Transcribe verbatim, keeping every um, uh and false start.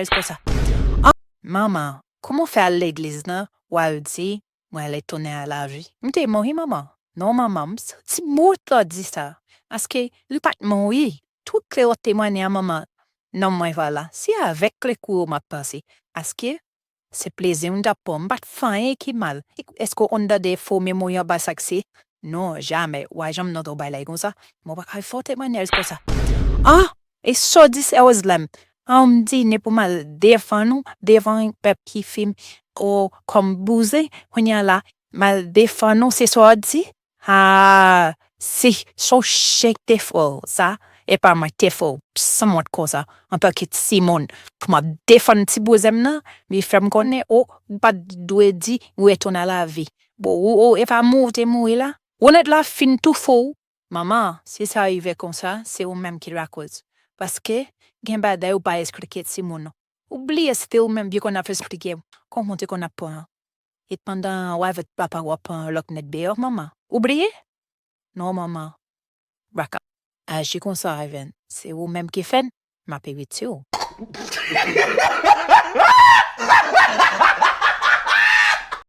Èske sa? Manman, kòman w fè al legliz nan, w al di, mwen retounen a lavi? M te mouri, manman. Non, manman, m santi m wont lè w di sa. Paske li pa t mouri. Tout lè w ap temwaye a manman, non, mwen pa la. Se avèk lè kou yo m ap panse. Paske se plezi m t ap pran. M pa t fè anyen ki mal. Èske w konn tande fo memori anba sa k se? Non, jamè. W a janm nan twò bay lay konsa. Mwen pa ka fè w temwayaj konsa. Ah! E sa w di se Roselam. An m di ne pou m al defann ou devan pèp ki fim o kòm bouzen. Kounye a la, m al defann ou, se sa w di? Ah, si, se w chèk te fè w sa, e pa mwen te fè w sanwont konsa, antanke timoun, pou m ap defann ti bouzen m nan, li fè m konnen, o, m pa t dwe di, ou retounen a lavi. Bon, ou, ou, e pa mou, ou te mouri la? Ou nèt la fin toufe w. Manman, si sa rive konsa, se ou menm ki lakoz. Paske, gen bagay ou pa esplike timoun ou. Ou bliye se te ou menm ki konn ap esplike m kòman w te konn ap pran. E pandan w avèk papa w ap pran lòt nèg deyò, manman. Ou bliye? Non, manman. Baka. Aji konsa, Ivan. Se ou menm ki fè l, m ap evite w.